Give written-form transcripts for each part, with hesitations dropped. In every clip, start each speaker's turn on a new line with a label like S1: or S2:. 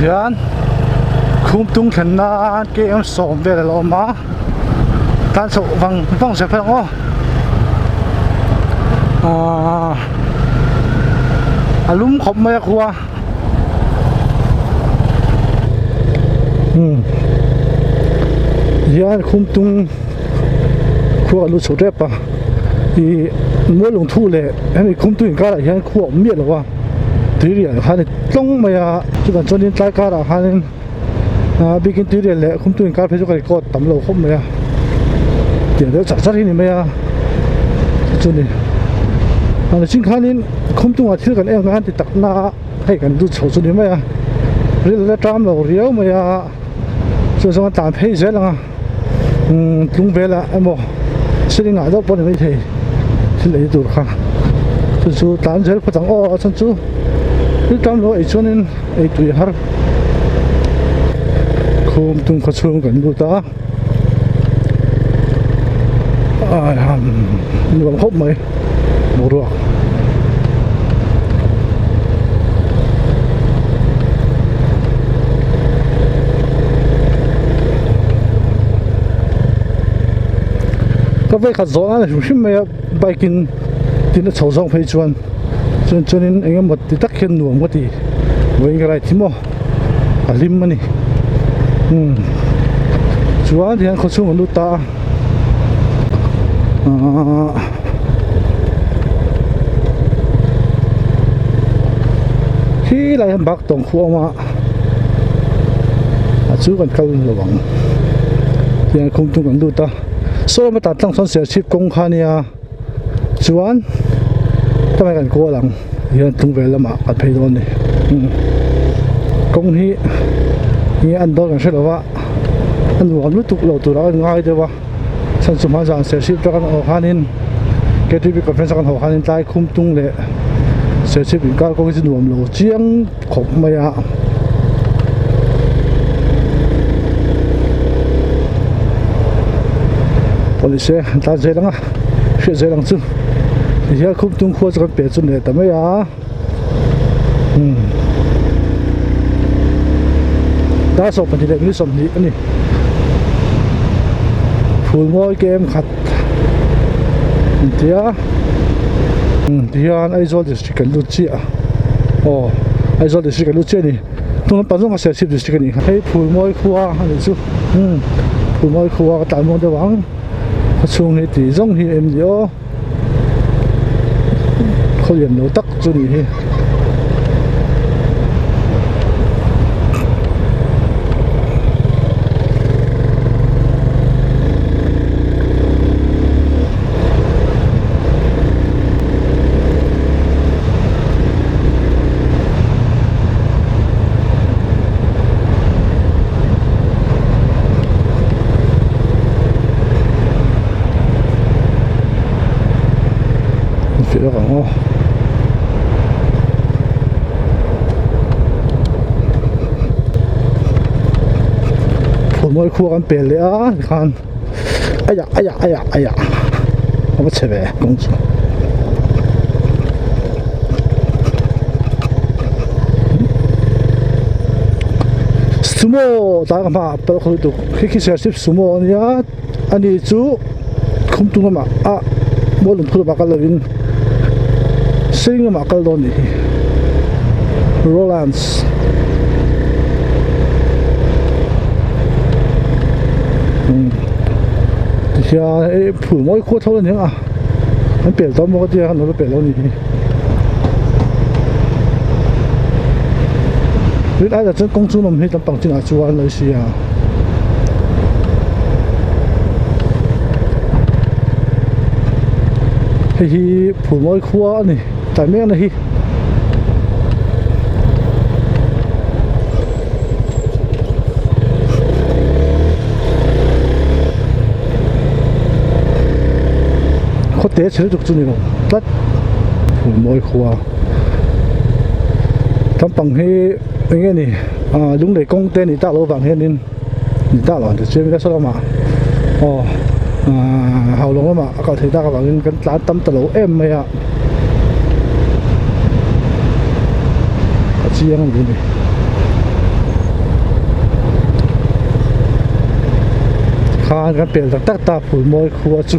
S1: Hian Khumtung thlen nan km sawm vel a la awm a tan chhoh vang vang zel phei ang aw ahh a lum khawp mai a khua umm hian Khumtung khua a lu chho tep a ih mual lungthu leh hemi Khumtung inkarah hian khua a awm miah lo a. Tuirial kha a ni tlawng mai a chutah chuanin tlai karah khanin ah bikin tuirial leh khumtu inkar phei chu ka record tam lo khawp mai a tiang deuh char char hi a ni mai a chu chu a ni a ni chin khanin khumtungah thil kan en khan ti tak na a hei kan lut chho chu a ni mai a ril la ṭam lo riau mai a chu zawng a tlan phei zel ang a umm tlung velah emaw ceiling ah deuh pawh a ni maithei thil ei tur kha chu chu tlan zel phawt ang aw a chhan chu thil tam lo ei chuanin ei tui a har khum tum khaw chhung kan lut a ai han nuam khawp mai boruak. Ka vei khat zawh nan a hrim hrim mai a bike in tin a chho zawng phei chuan chuan chuanin eng emaw ti tak hian nuam ka ti vawiin ka ride hi maw a hlim a ni umm chuan tihian khawchhung an lut ta a ahh. Khi lai hian bak tawng khu a awm a a chu kan kal lo ang tiang khum tum kan lut a saw lama tan tlang sawn serchhip kawng kha ania chuan tlai kan kual ang hian tlung vel lamah kan phei dawn a ni kawng hi enge an dawn kan hre lo va a nuam lutuk lo turah a ngai deuh a. Chhan chu hma zan Serchhip atang kan haw khanin KTP conference a kan haw khanin tlai khum tung leh Serchhip inkar kawng hi chu nuam lo chiang khawp mai a. Police an tlan zel ang a, hriat zel ang chu. Tihian khum tung khua chu kan pe chu ni leh ta mai a. Umm dar 22 leh minute 20 a ni phul mawi kem khat an ti a umm tihian Aizawl district kan lut chiah aw Aizawl district kan lut chiah a ni tuna pan zawng a Serchhip district a nih kha hei phul mawi khua a nih chu umm phul mawi khua ka tlan muang deuh ang khawchhung hi tih zawng hi em ni aw. Khaw lian lo tak chu nih hi. Fiah lawk ang aw. Phulmawi khua kan pel leh a tikhan aiah aiah aiah aiah a va chhe ve kawng chu. Sumo tlai ka hmaah pal khaw lutuk khi khi serchhip sumo a nia. Ani chu khumtung lamah ah mual lungphu lamah kal lovin sing lamah kal dawn nih hi Rolands umm tihian hei phul mawi khua tho a ni ang a an pel tawh maw ka tia an lo la pel lo a nih hi rin aiah chuan kawng chung lam hi lampang chinah chuan lo si a. Hei hi Phulmawi khua a ni tlai mek na hi. Khaw te chhe lutuk chu ni lo tlat Phulmawi khua lampang hi eng nge ni ah lunglei kawng te ni tak loh vang hianin ni tak loh ang ti chiam ila saw lamah aw ah haulawng lamah a kal theih tak avangin kan tlan tam ta lo em mai a a chiang a ni. Tikhan kan pel tak tak ta Phulmawi khua chu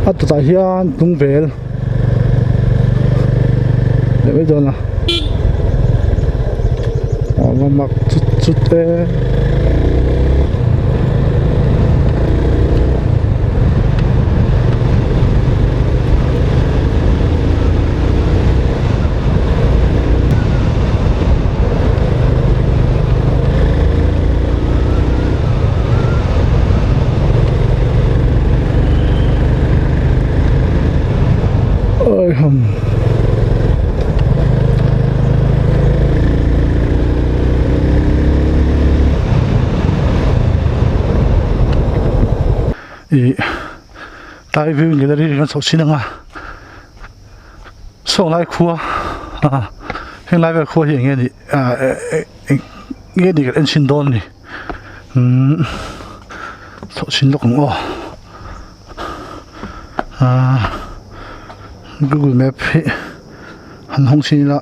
S1: a tawtah hian tung vel leh mai dawn a a va mak chut chut e. Ih tlai view gallery kan chhoh chin anga saw lai khua ah heng lai vel khua hi eng nge nih ah eng nge nih kan en chhin dawn a ni umm chhoh chhin lawk ang aw ah google map hi han hawng chhin ila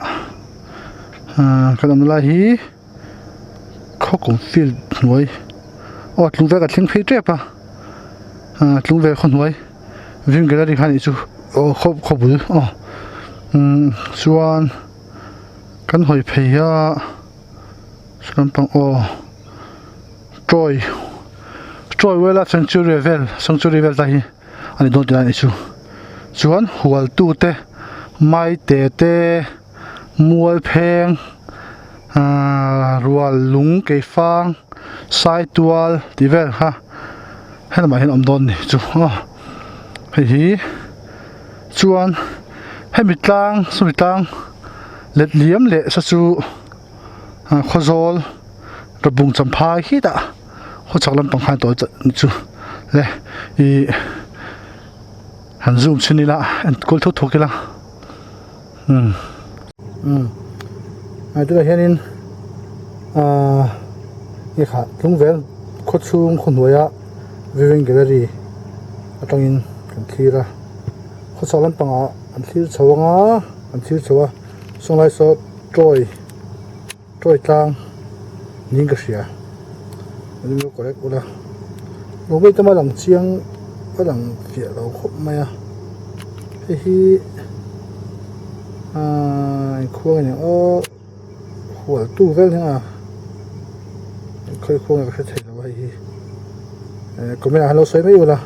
S1: ah kan awmna lai hi khawkawm field hnuai aw tlung vel ka thleng phei tep a ah tlung vel khaw hnuai vim gallery kha anih chu aw khaw khaw bul aw umm chuan kan hawi phei a sawnpang aw toy toy wildlife sanctuary vel sanctuary vel ta hi a ni dawn tih lai anih chu chuan hual tu te maite te mual pheng ahh rual lung keifang saitual tih vel kha helamah hian a awm dawn a ni chu aw hei hi chuan hemi tlang sawmi tlang let liam leh sa chu ah khawzawl rawbung champhai khi tah khaw chhak lampang khan tawi chu le ih han zoom chhin ila en kual thuk thuk ila umm umm a tunah hianin ahh hei kha tlungvel khaw chhung khaw hnuaia viewing gallery atangin kan thlir a khaw chhak lampangah an thlir chho anga an thlir chho a sawnglai saw toy toy tlang niin ka hria an lo correct ula lo vei tama lang chiang a lang fiah lo khawp mai a hei hi ahh inkhuang a ni aw hual tu vel hi a khawi khuang nge ka hre thei lo a hei hi eh comment ah hian lo sawi mai ula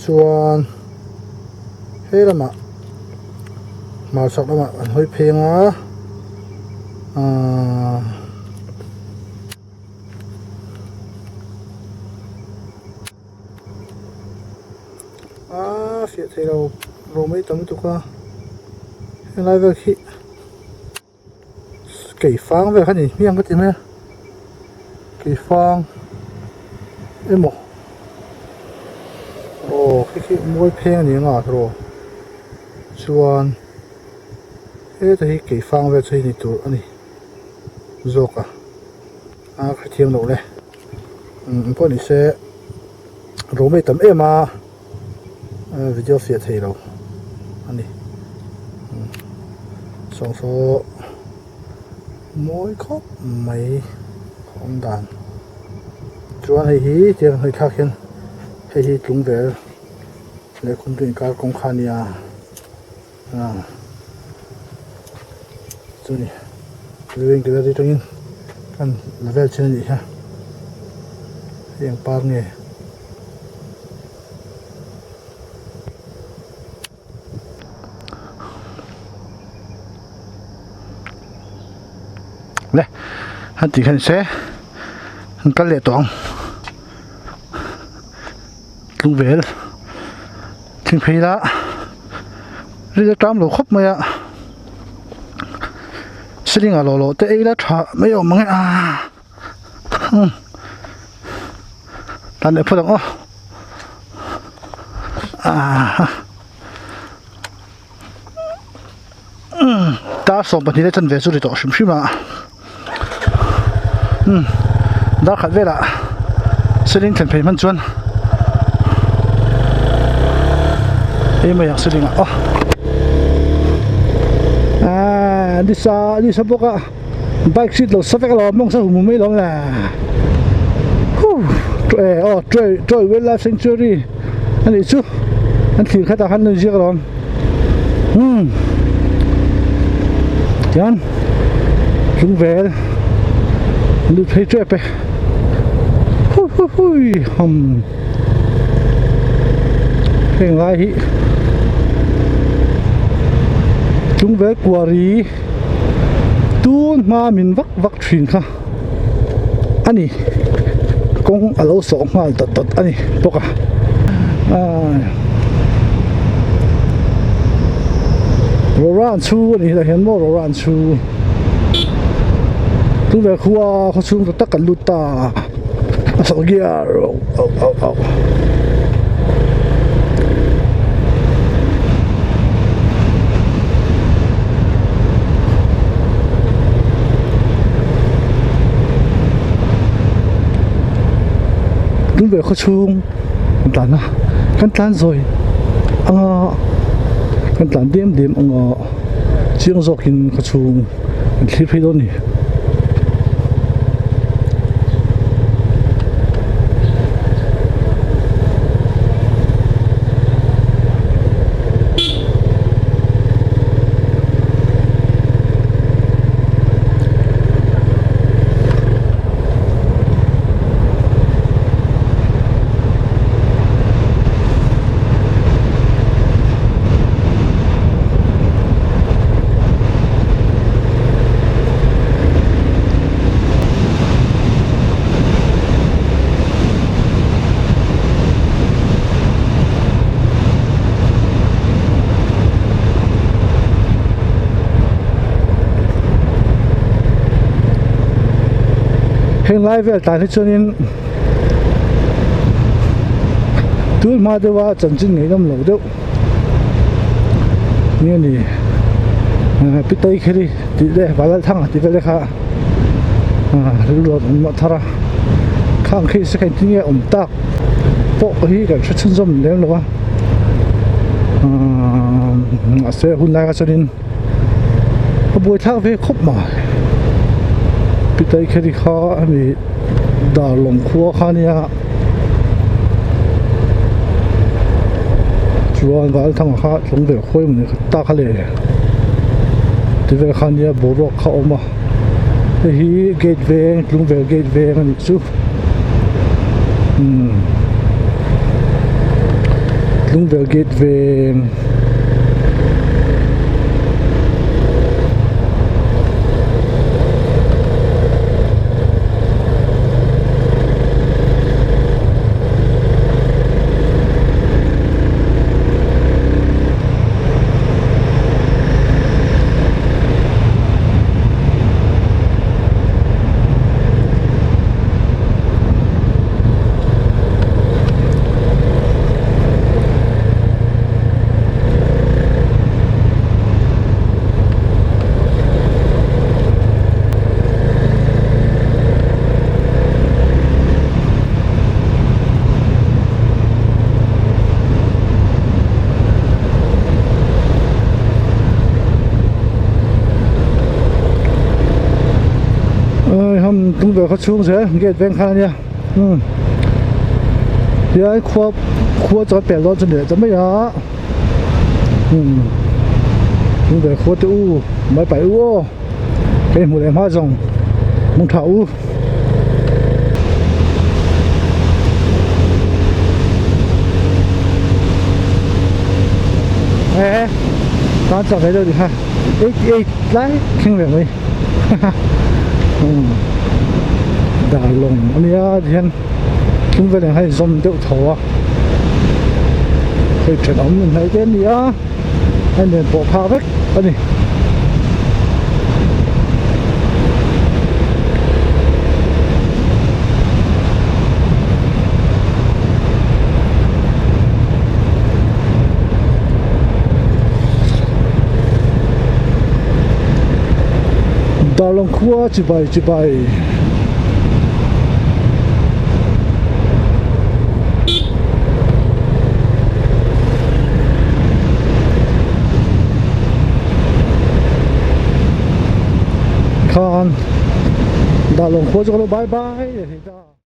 S1: chuan he lamah hmarchhak lamah an hawi phei ang a ahh aaa fiah thei lo ro mai tam lutuk a helai vel khi keifang vel kha ni hmiang ka ti mai a keifang emaw aw khi khi mual pheng a ni ang a rawh chuan heta hi keifang vel chu hei ni tur a ni zawk a a hrethiam loh le umm pawh ni se rawh mai tam em a video fiah thei lo a ni sawng saw mawi khawp mai awm dan chuan hei hi tiang hawi thlak hian hei hi tlung vel leh khum chu inkar kawng kha a nia ah chuni viewing gallery atangin kan la vel chin a nih kha hei eng par nge. Le han tih khan se an kal leh tawh ang tlung vel thleng phei ila ril a tam lo khawp mai a ceiling ah lawh lawh te ei ila tha mai awm ang e a umm tan leh phawt ang aw ah umm dar 12 leh chanve chu ri tawh hrim hrim a umm dar khat velah ceiling thlen phei hman chuan ei mai ang ceiling ah aw ah nisa nisa bawk a. Bike seat lo sa vek alawm mawng sa hum hum mai alawm le huh aw Troy Wildlife Sanctuary a nih chu an thlir khatah khan an inziak alawm umm tihian tlung vel lut phei tep e hu hu hui ham heng lai hi tlung vel kuari tun hma min vak vak thin kha a ni kawng a lo sawh nghal dawt dawt a ni bawk a Rawran chu a ni helai hian maw Rawran chu tunah khua khaw chhung ta tak kan lut ta a sawh gear auh auh auh. Tun ve khaw chhung kan tlan a kan tlan zawi anga kan tlan diam diam anga chiang zawkin khaw chhung kan thlir phei dawn a ni. Heng lai vel tan hi chuanin tun hma deuha chanchin ngaihnawm lo deuh nge ni pitei kheri tih te Valalthanga tih vel te kha rilru an awm thar a khang khi se kha engtin nge awm tak pawh hi kan hre chhunzawm lem lo a mahse hun lai kha chuanin a buaithlak ve khawp mai pitei kheri kha hemi darlawng khua kha ania chuan Valthanga kha tlawng ve khawi mawni kha ta kha le ti vel kha ania boruak kha a awm a hei hi gate veng tlung vel gate veng a nih chu umm tlung vel gate veng. Hei tung ber khaw chhung zel gate veng khan ania umm tihian khua khua chu kan pel dawn chu ni leh ta mai a umm tung ber khua te u mai pai u aw hei hmuh leh hma zawng hmang tha u. Ehe tan chak ve deuh ni kha 88 lai thleng ve mai umm darlawng ania tihian thung vel ang hian zawm deuh tho a hei thenawm inhnaih te ani a a nen pawh phak vek ani. Darlawng khua chibai chibai. Khan. Darlawn khua chu ka lo bye bye leh thei ta.